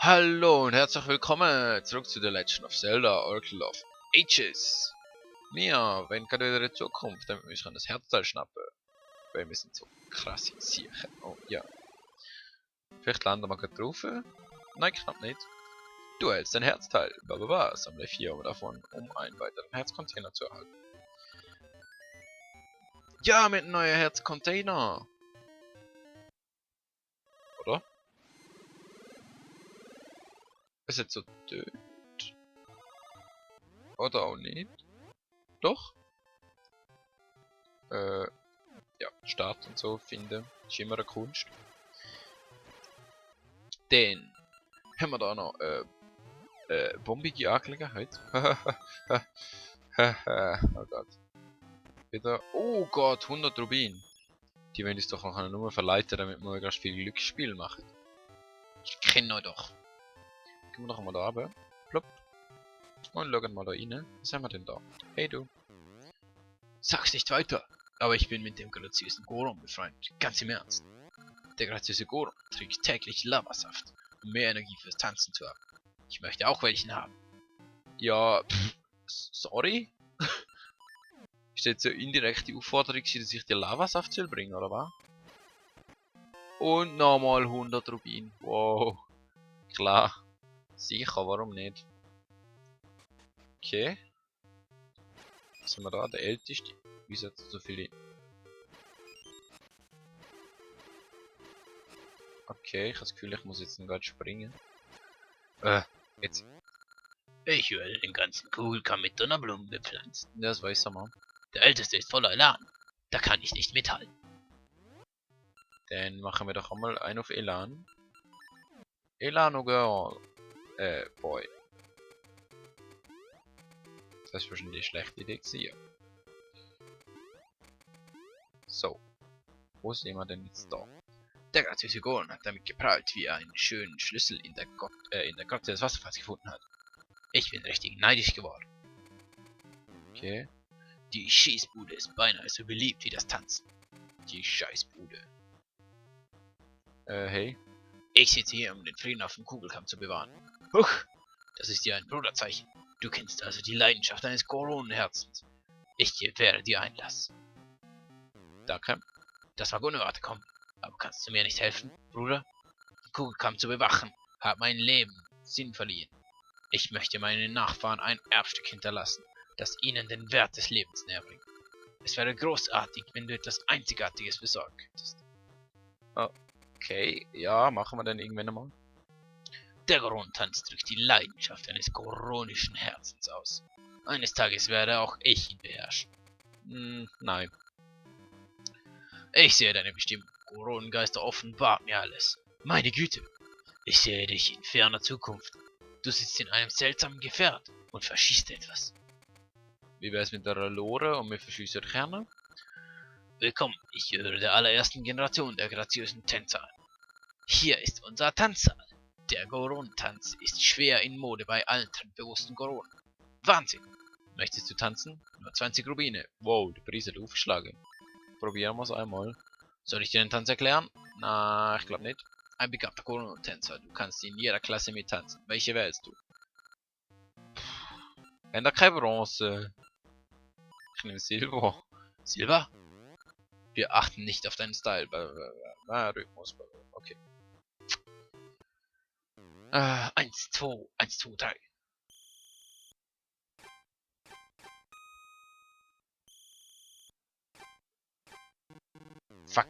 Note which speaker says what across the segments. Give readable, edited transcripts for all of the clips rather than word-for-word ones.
Speaker 1: Hallo und herzlich willkommen zurück zu The Legend of Zelda Oracle of Ages. Wir wollen gerade wieder in die Zukunft, damit wir uns das Herzteil schnappen. Weil wir sind so krass sicher. Oh ja. Vielleicht landen wir gerade drauf. Nein, knapp nicht. Du hältst dein Herzteil. Blablabla. Sammle 4 davon, um einen weiteren Herzcontainer zu erhalten. Ja, mit einem neuen Herzcontainer. Oder? Ist jetzt so dünn. Oder auch nicht. Doch. Ja, Start und so finden. Ist immer eine Kunst. Dann haben wir da noch bombige Angelegenheit. Oh Gott. Wieder. Oh Gott, 100 Rubin. Die wollen uns doch noch nur verleiten, damit wir ganz viel Glücksspiel machen. Ich kenne euch doch. Gehen wir doch mal da runter. Plopp. Und schauen mal da rein. Was haben wir denn da? Hey du. Sag's nicht weiter. Aber ich bin mit dem graziösen Goron befreundet. Ganz im Ernst. Der graziöse Goron trinkt täglich Lavasaft, um mehr Energie fürs Tanzen zu haben. Ich möchte auch welchen haben. Ja, sorry? Ist jetzt so indirekt die Aufforderung, dass ich dir Lavasaft soll bringen, oder was? Und nochmal 100 Rubin. Wow. Klar. Sicher, warum nicht? Okay. Was sind wir da? Der Älteste. Wieso hat so viele? Okay, ich habe das Gefühl, ich muss jetzt gerade springen. Jetzt.
Speaker 2: Ich werde den ganzen Kugelkamm mit Donnerblumen bepflanzen.
Speaker 1: Das weiß er mal.
Speaker 2: Der älteste ist voller Elan. Da kann ich nicht mithalten.
Speaker 1: Dann machen wir doch einmal einen auf Elan. Elan Girl. Boy. Das ist wahrscheinlich eine schlechte Idee gewesen, ja. So. Wo sind wir denn jetzt da?
Speaker 2: Der graziöse Goron hat damit geprahlt, wie er einen schönen Schlüssel in der Grotte des Wasserfalls gefunden hat. Ich bin richtig neidisch geworden.
Speaker 1: Okay.
Speaker 2: Die Schießbude ist beinahe so beliebt wie das Tanzen.
Speaker 1: Die Scheißbude. Hey.
Speaker 2: Ich sitze hier, um den Frieden auf dem Kugelkamm zu bewahren. Huch! Das ist ja ein Bruderzeichen. Du kennst also die Leidenschaft eines Goronenherzens. Ich gewähre dir Einlass.
Speaker 1: Danke.
Speaker 2: Das mag unerwartet kommen. Aber kannst du mir nicht helfen, Bruder? Den Kugelkamm zu bewachen, hat mein Leben Sinn verliehen. Ich möchte meinen Nachfahren ein Erbstück hinterlassen, das ihnen den Wert des Lebens näher bringt. Es wäre großartig, wenn du etwas Einzigartiges besorgen könntest.
Speaker 1: Okay, ja, machen wir dann irgendwann einmal.
Speaker 2: Der Goron-Tanz drückt die Leidenschaft eines goronischen Herzens aus. Eines Tages werde auch ich ihn beherrschen.
Speaker 1: Nein.
Speaker 2: Ich sehe deine Bestimmung. Goronengeister offenbart mir alles. Meine Güte, ich sehe dich in ferner Zukunft. Du sitzt in einem seltsamen Gefährt und verschießt etwas.
Speaker 1: Wie wär's mit der Lore und wir verschießen Kerne?
Speaker 2: Willkommen, ich gehöre der allerersten Generation der graziösen Tänzer an. Hier ist unser Tanzsaal. Der Goron-Tanz ist schwer in Mode bei allen bewussten Goronen. Wahnsinn!
Speaker 1: Möchtest du tanzen? Nur 20 Rubine. Wow, die Preise hat aufgeschlagen. Probieren wir es einmal. Soll ich dir den Tanz erklären? Na, ich glaube nicht.
Speaker 2: Ein begabter Goron-Tänzer, du kannst in jeder Klasse mittanzen. Welche wählst du?
Speaker 1: Wenn da keine Bronze. Ich nehme Silber.
Speaker 2: Silber? Wir achten nicht auf deinen Style.
Speaker 1: Rhythmus. Okay.
Speaker 2: 1, 2, 1, 2, 3.
Speaker 1: Fuck.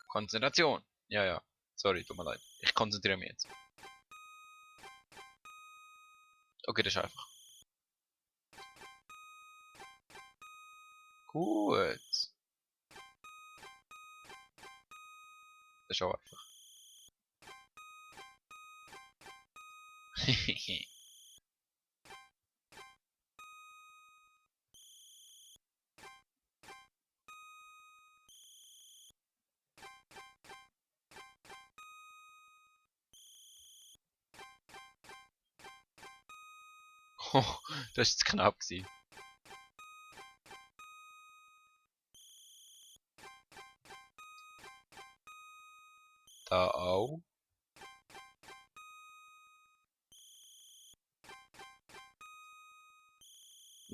Speaker 1: Konzentration. Ja, ja. Sorry, tut mir leid. Ich konzentriere mich jetzt. Okay, das ist einfach. Gut. Das ist auch einfach. Oh, das ist knapp gewesen. Da auch.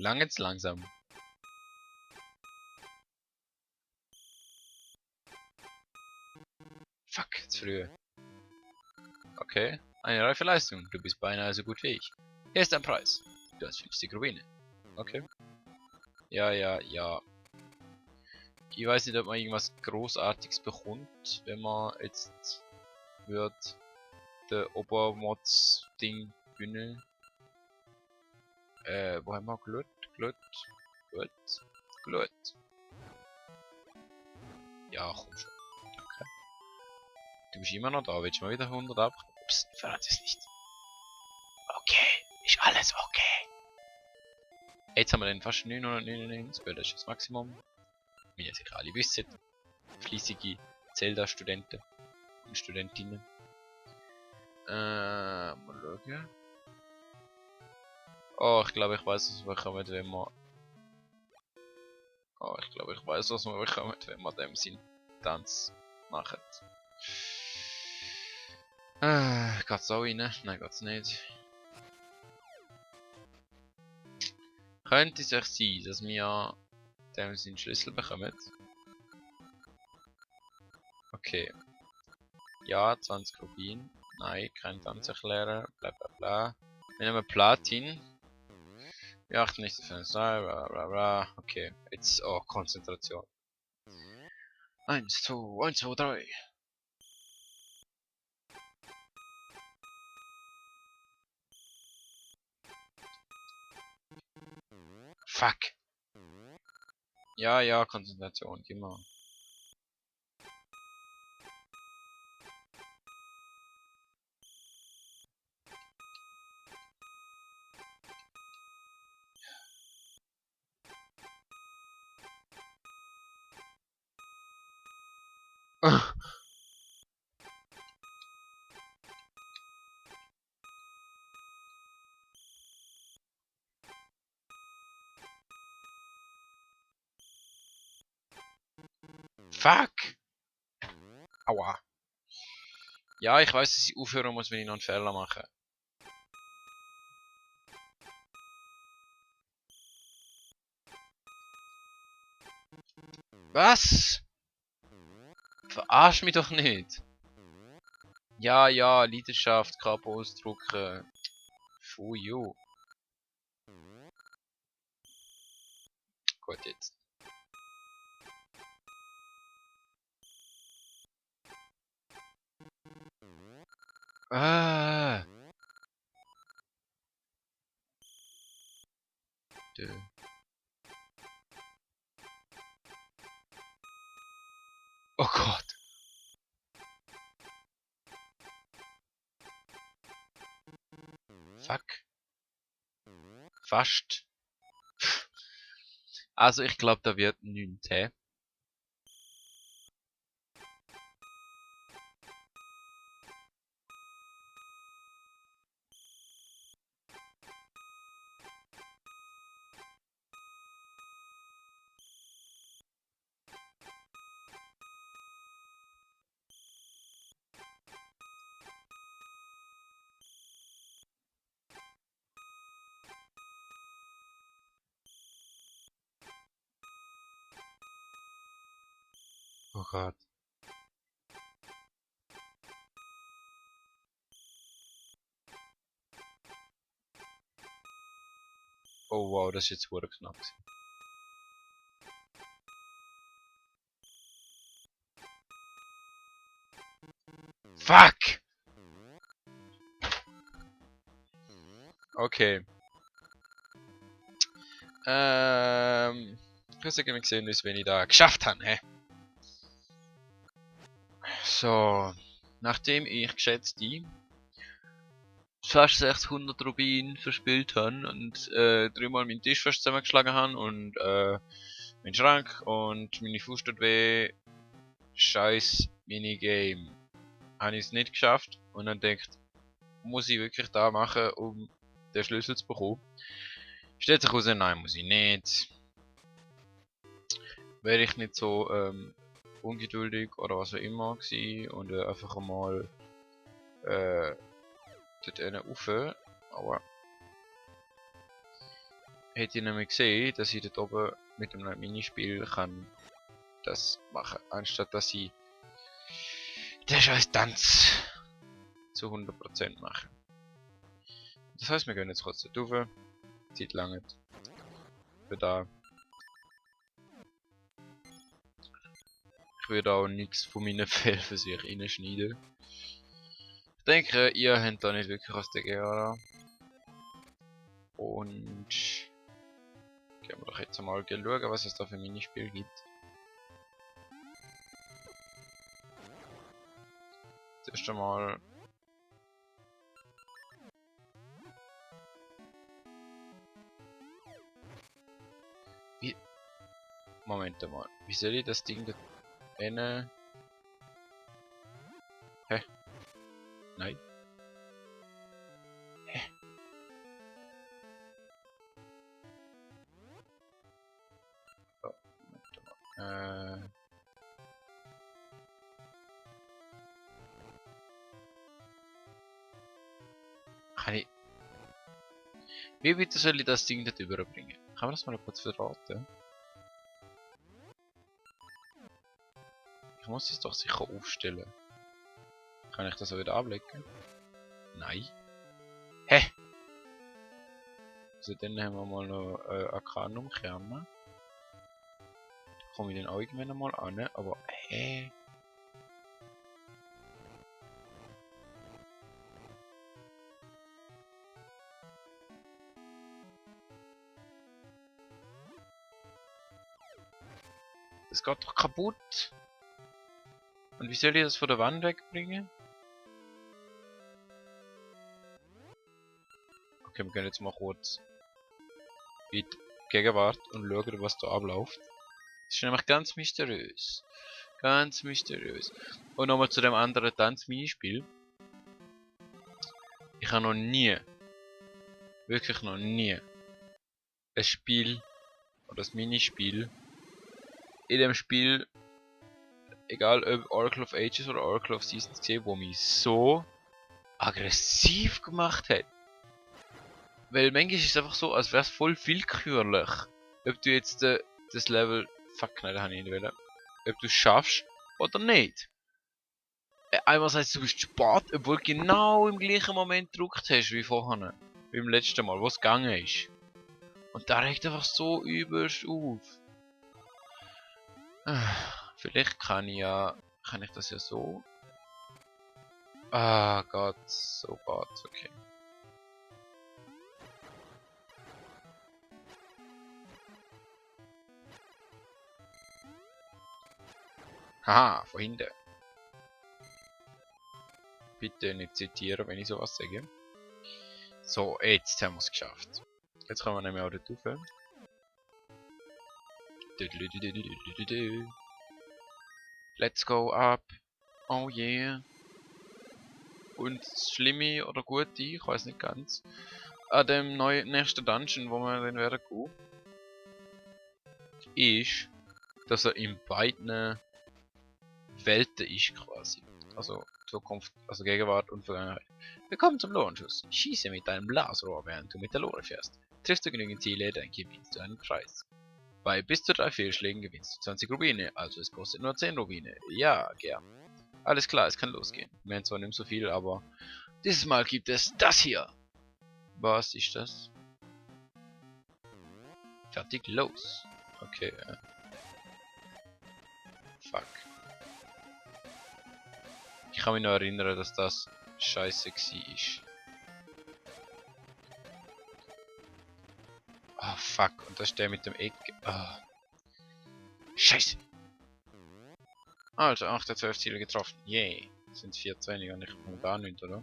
Speaker 1: Lange zu langsam. Fuck, zu früh. Okay, eine reife Leistung. Du bist beinahe so gut wie ich. Hier ist dein Preis. Du hast 50 Rubine. Okay. Ja, ja, ja. Ich weiß nicht, ob man irgendwas Großartiges bekommt, wenn man jetzt wird der Obermods-Ding gewinnen. Wo haben wir Glut? Ja, komm schon. Danke. Du bist immer noch da. Willst du mal wieder 100 ab? Psst, verrat es nicht. Okay, ist alles okay. Jetzt haben wir den fast 999, weil das ist das Maximum. Wie ihr sicher alle wisst. Fleissige Zelda-Studenten und Studentinnen. Mal schauen. Oh, ich glaube, ich weiß, was wir bekommen, wenn wir... Oh, ich glaube, ich weiß, was wir bekommen, wenn wir dem Sinn Tanz machen. Geht's auch rein? Nein, geht's nicht. Könnte es euch sein, dass wir dem Sinn Schlüssel bekommen? Okay. Ja, 20 Rubin. Nein, kein Tanz erklären. Bla bla bla. Wir nehmen Platin. Wir achten nicht auf den Style. Bla bla bla. Okay, jetzt. Oh, Konzentration. 1, 2, 1, 2, 3. Fuck. Ja, ja, Konzentration, immer. Fuck! Aua. Ja, ich weiß, dass ich aufhören muss, wenn ich noch einen Fehler mache. Was? Verarsch mich doch nicht. Ja, ja, Leidenschaft, Kapo ausdrucken. Fuju. Gut, jetzt. Ah. Dö. Oh Gott. Fuck. Fast. Also ich glaube, da wird nichts, hä? Oh Gott. Oh wow, das ist jetzt sehr knapp gewesen. Fuck! Okay. Ich muss sagen, wir sehen uns, wenn ich da geschafft habe, hä? So. Nachdem ich geschätzte fast 600 Rubin verspielt habe und dreimal meinen Tisch fast zusammengeschlagen habe und meinen Schrank und meine Fuß tut weh. Scheiß Minigame. Habe ich es nicht geschafft und dann denkt, muss ich wirklich da machen, um den Schlüssel zu bekommen? Stellt sich heraus, nein, muss ich nicht. Wäre ich nicht so ungeduldig oder was auch immer gewesen und einfach mal dort rauf, aber hätte ich nämlich gesehen, dass ich dort oben mit einem Minispiel kann das machen, anstatt dass ich den scheiß Tanz zu 100% mache. Das heißt, wir gehen jetzt kurz dort rauf, Zeit lang nicht. Für da. Ich würde auch nichts von meinen Fehlversuchen reinschneiden. Ich denke, ihr habt da nicht wirklich was dagegen. Und gehen wir doch jetzt mal schauen, was es da für Minispiel gibt. Zuerst einmal wie. Moment mal, wie soll ich das Ding da hinten? Hä? Nein. Hä? Oh, Moment mal. Kann ich. Wie bitte soll ich das Ding dort überbringen? Kann man das mal kurz verraten? Ich muss es doch sicher aufstellen. Kann ich das auch wieder ablegen? Nein. Hä? Also dann haben wir mal noch Arcanum-Kerne. Da komme ich dann auch irgendwann mal an, aber hä? Das geht doch kaputt. Und wie soll ich das von der Wand wegbringen? Okay, wir gehen jetzt mal kurz in die Gegenwart und schauen, was da abläuft. Das ist nämlich ganz mysteriös. Ganz mysteriös. Und nochmal zu dem anderen Tanz-Minispiel. Ich habe noch nie, wirklich noch nie, ein Spiel oder ein Minispiel in dem Spiel, egal ob Oracle of Ages oder Oracle of Seasons gesehen, wo mich so aggressiv gemacht hat. Weil manchmal ist es einfach so, als wäre es voll willkürlich. Ob du jetzt das Level. Fuck, nein, das habe ich nicht wollen. Ob du es schaffst oder nicht. Einmal sagst du bist spät, obwohl du genau im gleichen Moment gedrückt hast wie vorher. Wie beim letzten Mal, wo es gegangen ist. Und da regt einfach so übelst auf. Vielleicht kann ich das ja so. Ah Gott, so Gott, okay. Haha, von hinten. Bitte nicht zitieren, wenn ich sowas sage. So, jetzt haben wir es geschafft. Jetzt können wir nämlich auch dort rauf. Let's go up. Oh yeah. Und das Schlimme oder Gute, ich weiß nicht ganz, an dem nächsten Dungeon, wo wir dann werden gehen, ist, dass er in beiden Welten ist quasi. Also Zukunft, also Gegenwart und Vergangenheit. Willkommen zum Lohnschuss. Schieße mit deinem Blasrohr, während du mit der Lore fährst. Triffst du genügend Ziele, dann gewinnst du einen Preis. Bei bis zu 3 Fehlschlägen gewinnst du 20 Rubine, also es kostet nur 10 Rubine. Ja, gern. Alles klar, es kann losgehen. Wir haben zwar nicht so viel, aber dieses Mal gibt es das hier. Was ist das? Fertig, los. Okay, fuck. Ich kann mich noch erinnern, dass das scheiße war. Ah, fuck. Und das ist der mit dem Eck. Ah. Scheiße. Also, 8 der 12 Ziele getroffen. Yay. Das sind 4 zu wenig und ich komme gar nicht, oder?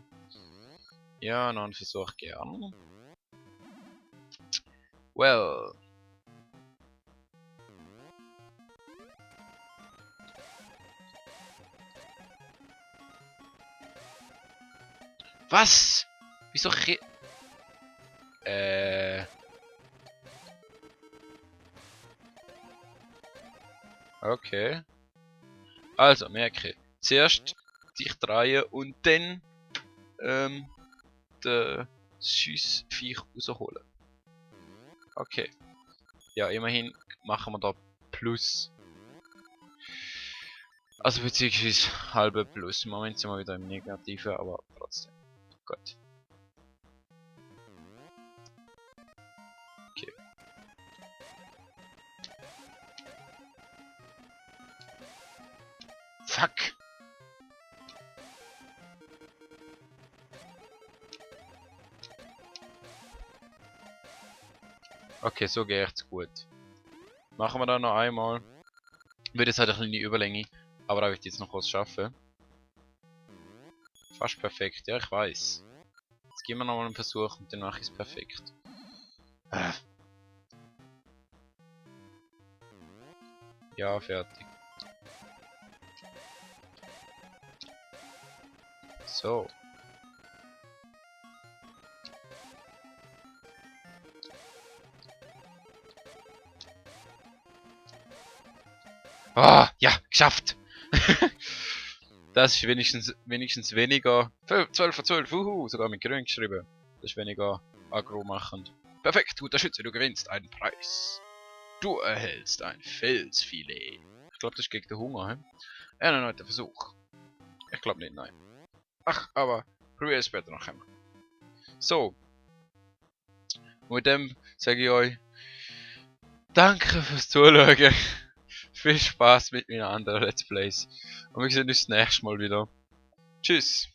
Speaker 1: Ja, noch einen Versuch gern. Well. Was? Wieso Okay. Also, merke. Zuerst dich drehen und dann den Schussviech rausholen. Okay. Ja, immerhin machen wir da Plus. Also beziehungsweise halbe Plus. Im Moment sind wir wieder im Negativen, aber trotzdem. Gut. Okay.
Speaker 2: Fuck.
Speaker 1: Okay, so geht's gut. Machen wir dann noch einmal. Wird jetzt halt eine kleine Überlänge, aber da will ich jetzt noch was schaffen. Fast perfekt, ja ich weiß. Jetzt geben wir nochmal einen Versuch und dann mache ich es perfekt. Ja, fertig. So. Ah, ja, geschafft! Das ist wenigstens weniger. 12 von 12, sogar mit grün geschrieben. Das ist weniger aggro machend. Perfekt, guter Schütze, du gewinnst einen Preis. Du erhältst ein Felsfilet. Ich glaube, das ist gegen den Hunger, hä? Ein erneuter Versuch. Ich glaube nicht, nein. Ach, aber probier es später noch einmal. So. Und mit dem sage ich euch danke fürs Zuschauen. Viel Spaß mit meinen anderen Let's Plays. Und wir sehen uns das nächste Mal wieder. Tschüss.